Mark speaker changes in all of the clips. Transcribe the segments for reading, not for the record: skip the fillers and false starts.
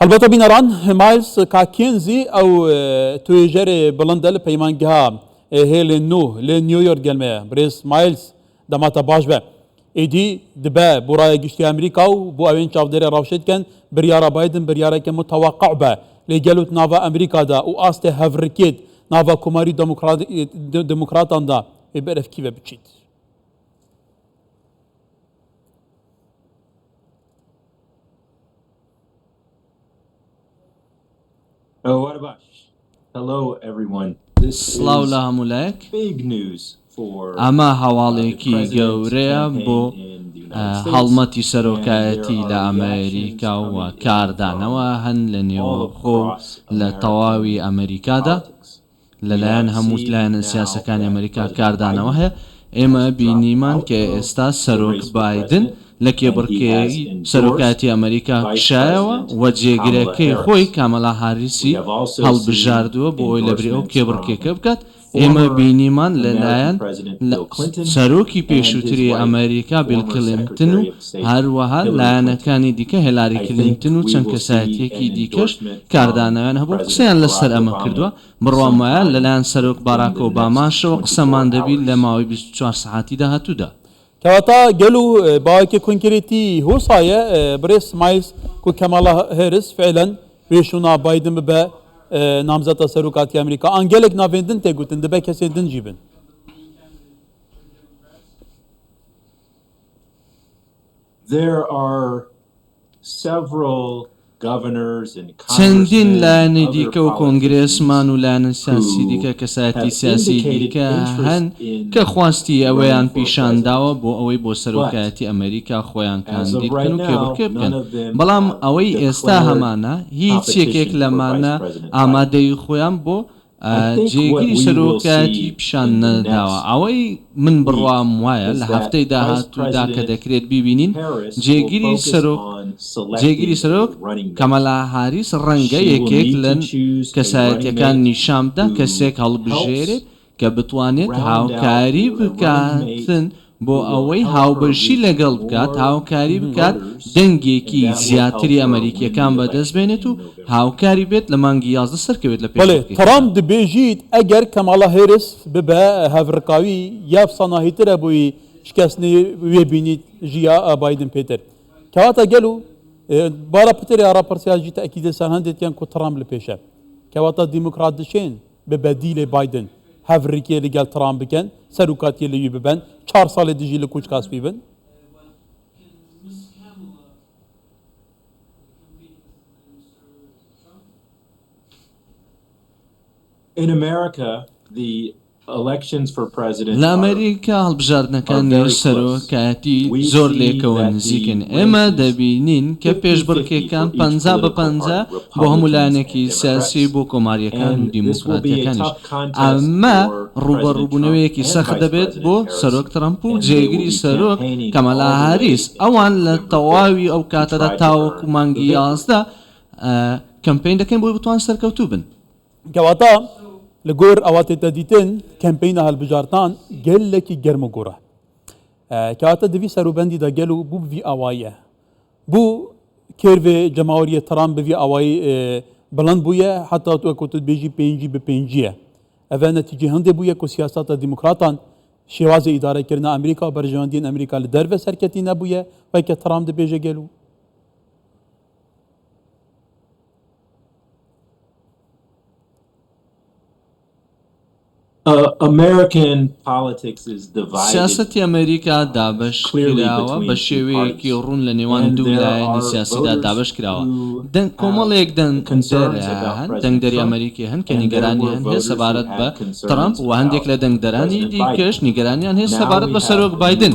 Speaker 1: هەڵبەتە بینەران مایلز کاکێنزی ئەو توێژەرێ بڵندە لە پەیمانگەها هێلێ نوو لە نیویۆرک گەلمەیە. برێز مایلز دەماتە باش بە. ئیدی دبە بۆ رایە گشتی ئەمریکا و بۆ ئەوێن چاودێرێ ڕەوشێ دکەن بریارا بایدن بریارەکە متەوەقع بە لێ گەلوت ناڤا ئەمریکادا و ئاستێ هەڤرکێت ناڤا کۆماری دێموکراتاندا وێ بەرەف کیڤە بچیت.
Speaker 2: سڵاو لە هەموو لایەک. ئەمە هەواڵێکی گەورەیە بۆ هەڵمەتی سەرۆکایەتی لە ئەمەریکا و کاردانەوە هەن لە نێوخۆ و لە تەواوی ئەمەریکادا. لەلایەن هەموو لایەنە سیاسەکانی ئەمەریکا کاردانەوە هەیە، ئێمە بینیمان کە ئێستا سەرۆک بایدن لە کێبڕکێی سەرۆکایەتی ئەمەریکا کشایەوە و جێگرەکەی خۆی کامەلا هاریسی هەڵبژاردووە بۆ ئەوەی لەبری ئەو کێبڕکێکە بکات، ئێمە بینیمان لەلایەن سەرۆکی پێشووتری ئەمەریکا بیل کلینتن و هەروەها لایەنەکانی دیکە هێلاری کلینتن و چەند کەسایەتییەکی دیکەش کاردانەوەیان هەبوو و قسەیان لەسەر ئەمە کردووە، بڕوام وایە لەلایەن سەرۆک باراک ئۆباماشەوە قسەمان دەبی لە ماوەی 24 سەعاتی داهاتوودا.
Speaker 1: کەواتە گەل و باوەکی کونکریتی هوسایە برێز مایلز کو کەمالا هێرس فعلەن وێ شونا بایدن ببە نامزەتە سەروکاتی ئەمریکا ئان گەلێک ناڤێن دن تێ گوتن دبە کەسێ دن جی بن.
Speaker 2: چەندین لایەنی دیکە و کۆنگرێسمان و لایەنە سیاسی دیکە، کەسایەتی سیاسی دیکە هەن کە خواستی ئەوەیان پیشان داوە بۆ ئەوەی بۆ سەرۆکایەتی ئەمەریکا خۆیان کاندید بکەن و کێبڕکێ بکەن، بەڵام ئەوەی ئێستا هەمانە هیچ یەکێک لەمانە ئامادەیی خۆیان بۆ جێگری سەرۆکایەتی پیشان نەداوە. ئەوەی من بڕوام وایە لە هەفتەی داهاتوودا کە دەکرێت بیبینین، جێگری سەرۆک جێگری سەرۆک کامالا هاریس ڕەنگە یەکێک لە کەسایەتییەکان نیشان بدا کەسێک هەڵبژێرێت کە بتوانێت هاوکاری بکاتن بۆ ئەوەی هاوبەشی لەگەڵ بکات، هاوکاری بکات دەنگێکی زیاتری ئەمەریکییەکان بەدەست بێنێت و هاوکاری بێت لە مانگی 11 سەرکەوێت لە
Speaker 1: بەڵێ
Speaker 2: پێشبڕکێکەدا.
Speaker 1: ترامپ دبێژیت ئەگەر کەمالا هێرس ببە هەڤرکاوی یاف ساناهیترە بوی شکەستنی وێ بینیت ژیا بایدن پێتر کەواتە گەل و بارا پتر یا راپرسیا ژی تەئکیدێ سەر هەندێتیان کو ترامپ لە پێشە کەواتە دیموکرات دشێن بە بەدیلێ بایدن هەڤرکێ لەگەل ترامپ بکەن سەروکاتیێ لە وی ببەن چار ساڵێ دژی لە کوچکا سپی بن.
Speaker 2: لە ئەمەریکا هەڵبژاردنەکانی سەرۆکایەتی زۆر لەیەکەوە نزیکن، ئێمە دەبینین کە پێشبڕکێکان 50 بە 50 بۆ هەموو لایەنێکی سیاسی بۆ کۆمارییەکان و دیموکراتییەکانیش، ئەمە ڕووبەڕووبوونەوەیەکی سەخت دەبێت بۆ سەرۆک ترەمپ و جێگری سەرۆک کامالا هاریس، ئەوان لە تەواوی ئەو کاتەدا تاوەکو مانگی 11 کەمپەین دەکەن بۆی بتوان سەرکەوتوو بن.
Speaker 1: کەواتە لە گۆر ئەوە تێتە دیتن کەمپەینە هەلبژارتان گەلێکی گەرم و گوڕە. کەواتە دڤی سەروبەندیدا گەل و بوو بڤی ئاواییە. بوو کێرڤێ جەماوەریە ترامپ بڤی ئاوایی بڵند بوویە حتا وەکو تو دبێژی پێنجی بە پێنجیە. ئەڤە نەتیجەی هەندێ بوویە کو سیاسەتە دیموکراتان شێوازی ئیدارەکردنا ئەمریکا و بەرژەوەندیên ئەمریکا لە دەرڤە سەرکەتی نەبوویە وەکە ترامپ دبێژە گەل و.
Speaker 2: سیاسەتی ئەمریکا دابەش کراوە بە شێوەیەکی ڕوون لە نێوان دوو لایەنی سیاسیدا دابەش کراوە. دەنگ کۆمەڵێک دەنگدەر هەن، دەنگدەری ئەمریکی هەن کە نیگەرانیان هەیە سەبارەت بە ترەمپ و هەندێک لە دەنگدەرانی دیکەش نیگەرانیان هەیە سەبارەت بە سەرۆک بایدن.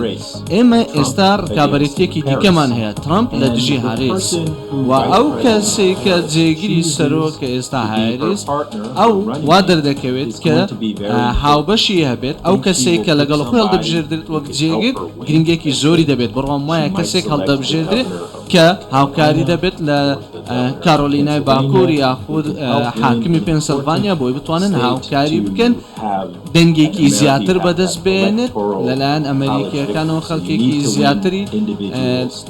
Speaker 2: ئێمە ئێستا ڕکابەرێتییەکی دیکەمان هەیە، ترەمپ لە دژی هاریس و ئەو کەسەی کە جێگری سەرۆکە ئێستا هاریس، ئەو وا دەردەکەوێت کە هاوبەشی هەبێت، ئەو کەسەی کە لەگەڵ خۆی هەڵدەبژێردرێت وەک جێگر گرنگییەکی زۆری دەبێت، بڕوام وایە کەسێک هەڵدەبژێردرێت کە هاوکاری دەبێت لە. کارۆلینای باکوور یاخود حاکمی پێنسلڤانیا بۆی بتوانن هاوکاری بکەن دەنگێکی زیاتر بەدەست بێنێت لەلایەن ئەمریکیەکانەوە خەڵکێکی زیاتری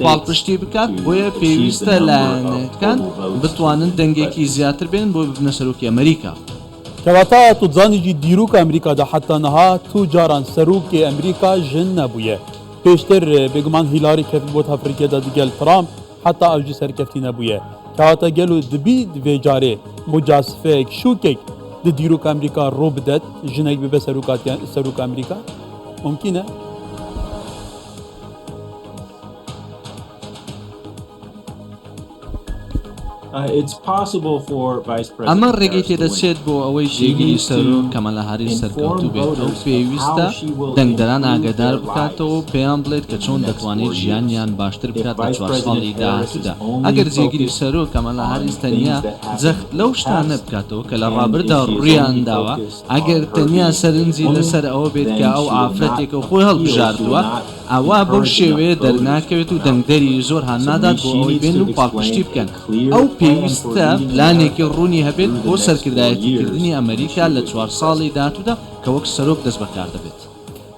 Speaker 2: پاڵپشتی بکات بۆیە پێویستە لایەنەکان بتوانن دەنگێکی زیاتر بێن بۆ ببنە سەرۆکی ئەمریکا.
Speaker 1: کەواتە تو دزانیجی دیروکا ئەمریکادا حەتا نها تو جاران سەروکێ ئەمریکا ژن نەبویە. پێشتر بێگومان هیلاری کەفتبوت هەفریکێدا دگەل ترامپ حەتا ئەوجی سەرکەفتی نەبویە. کەواتە گەلو دبی ڤێ جارێ موجاسفەیەک شوکێک د دیروکا ئەمریکا ڕو بدەت ژنێک ببە سەروک ئەمریکا؟ مومکینە؟
Speaker 2: ئەمە ڕێگەی تێدەچێت بۆ ئەوەی جێگری سەرۆک کەمالا هاریس سەرکەوتوو بێت، ئەو پێویستە دەنگدەران ئاگادار بکاتەوە و پێیان بڵێت کە چۆن دەتوانێت ژیانیان باشتر بکات لە 4 ساڵی داهاتوودا. ئەگەر جێگری سەرۆک کەمالا هاریس تەنیا جەخت لەو شتانە بکاتەوە کە لە ڕابرددا ڕوویانداوە، ئەگەر تەنیا سەرنجی لەسەر ئەوە بێت کە ئەو ئافرەتێکە و خۆی هەڵبژاردووە، ئەوا بەو شێوەیە دەرناکەوێت و دەنگدەری زۆر هان نادات بۆ ئەوەی بێن و پاڵپشتی بکەن. ئەو پێویستە پلانێکی ڕوونی هەبێت بۆ سەرکردایەتیکردنی ئەمەریکا لە 4 ساڵی داهاتوودا کە وەک سەرۆک دەستبەکار دەبێت.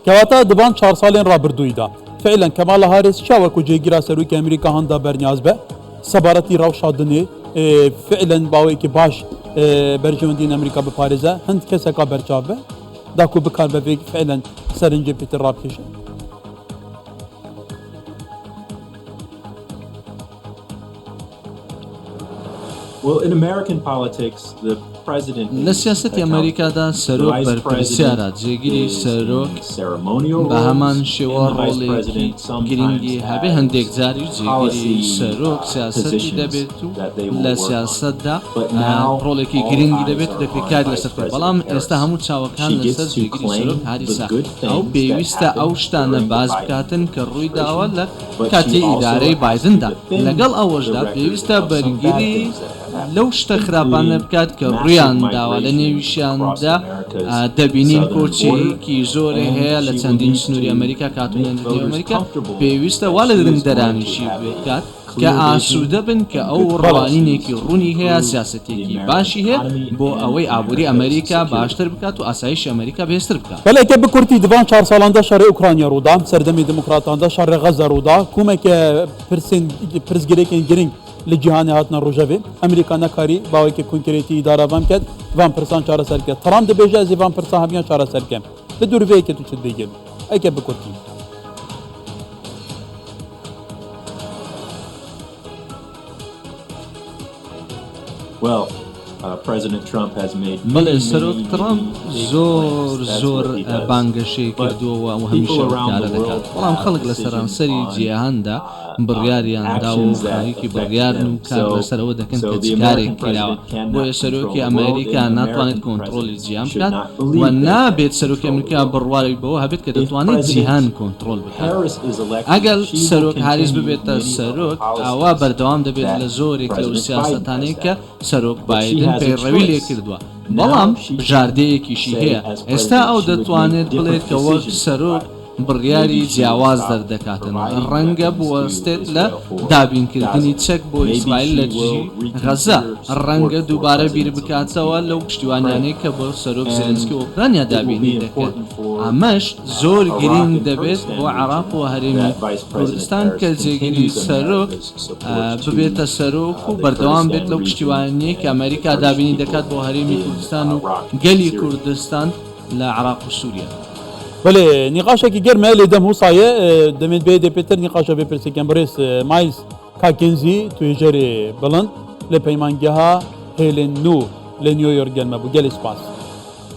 Speaker 1: کەواتە دڤان 4 ساڵێن ڕابردوویدا فعلا کەمالا هاریس چا وەکو جێگیرا سەرۆکی ئەمریکا هەندا بەرنیاز بە سەبارەتی ڕەوشا دنێ فعلا باوەیەکی باش بەرژەوەندیên ئەمریکا بپارێزە هەند کەسەکا بەرچاو بە داکو بکار بە vê فعلا سەرنجێ پێتر ڕابکێشن.
Speaker 2: لە سیاسەتی ئەمەریکادا سەرۆک بەرپرسیارە، جێگری سەرۆک بە هەمان شێوە ڕۆڵێکی گرنگی هەبێ، هەندێک جاریش جێگری سەرۆک سیاسەتی دەبێت و لە سیاسەتدا ڕۆڵێکی گرنگی دەبێت و دەکرێت کاری لەسەر بکرێت، بەڵام ئێستا هەموو چاوەکان لەسەر جێگری سەرۆک هاریسە، ئەو پێویستە ئەو شتانە باس بکاتن کە ڕوویداوە لە کاتی ئیدارەی بایدندا، لەگەڵ ئەوەشدا پێویستە بەرگری لەو شتە خراپانە بکات کە ڕوویان داوە، لە نێویشیاندا دەبینین کۆچێکی زۆرێ هەیە لە چەندین سنووری ئەمریکا کە هاتوونەتە نێو ئەمریکا، پێویستە وا لە دەنگدەرانیشی بکات کە ئاسوودە بن کە ئەو ڕوانینێکی ڕوونی هەیە، سیاسەتێکی باشی هەیە بۆ ئەوەی ئابووری ئەمریکا باشتر بکات و ئاسایشی ئەمریکا بەهێزتر بکات.
Speaker 1: بەلێ کە بە کورتی دڤان 4 ساڵاندا شەڕێ ئوکرانیا ڕوودا، سەردەمی دموکراتاندا شەڕێ غەزە ڕوودا، کومەکە پرسێن پرسگرێکێن گرنگ لە جیهانێ هاتنە ڕۆژەڤێ، ئەمریکا نەکاری باوەیکە کونکرێتی ئیدارە ڤان بکەت، ڤان پرسان چارەسەر بکەت. ترامپ دبێژە ئەزێ ڤان پرسا هەمیان چارەسەر بکەم. لە دوور ڤێ یەکێ تو چ دبێگێ؟ ئەکە بە کورتی.
Speaker 2: بەڵێ سەرۆک ترەمپ زۆر زۆر بانگەشەی کردووە و ئەو هەمیشە ئەو کارە دەکات، بەڵام خەڵک لە سەرانسەری جیهاندا بڕیاریان داوە و خەریکی بڕیارن و کار لەسەر ئەوە دەکەن کە چ کارێک کراوە، بۆیە سەرۆکی ئەمەریکا ناتوانێت کۆنتڕۆڵی جیهان بکات و نابێت سەرۆکی ئەمریکا بڕوای بەوە هەبێت کە دەتوانێت جیهان کۆنتڕۆڵ بکات. ئەگەر سەرۆک هاریس ببێتە سەرۆک، ئەوا بەردەوام دەبێت لە زۆرێک لەو سیاسەتانەی کە سەرۆک بایدن پەیڕەوی لێکردووە، بەڵام بژاردەیەکیشی هەیە، ئێستا ئەو دەتوانێت بڵێت کە وەک سەرۆک بڕیاری جیاواز دەردەکاتن، ڕەنگە بوەستێت لە دابینکردنی چەک بۆ ئیسرائیل لە دژی غەززە، ڕەنگە دووبارە بیربکاتەوە لەو پشتیوانیانەی کە بۆ سەرۆک زێلێنسکی ئۆکرانیا دابینی دەکرد، ئەمەش زۆر گرینگ دەبێت بۆ عێراق و هەرێمی کوردستان کە جێگری سەرۆک ببێتە سەرۆک و بەردەوام بێت لەو پشتیوانییەی کە ئەمەریکا دابینی دەکات بۆ هەرێمی کوردستان و گەلی کوردستان لە عێراق و سووریا.
Speaker 1: بەلێ نیقاشێکی گەرمە لێ دەم هوسایە دەمێت بێ دێ پێتر نیقاشە بێ پرسێکیان بەڕێز مایلز کاکێنزی توێژەرێ بڵند لە پەیمانگەها هێلێن نوو لە نیۆیۆرک گەرمە بوو گەلێ سپاس.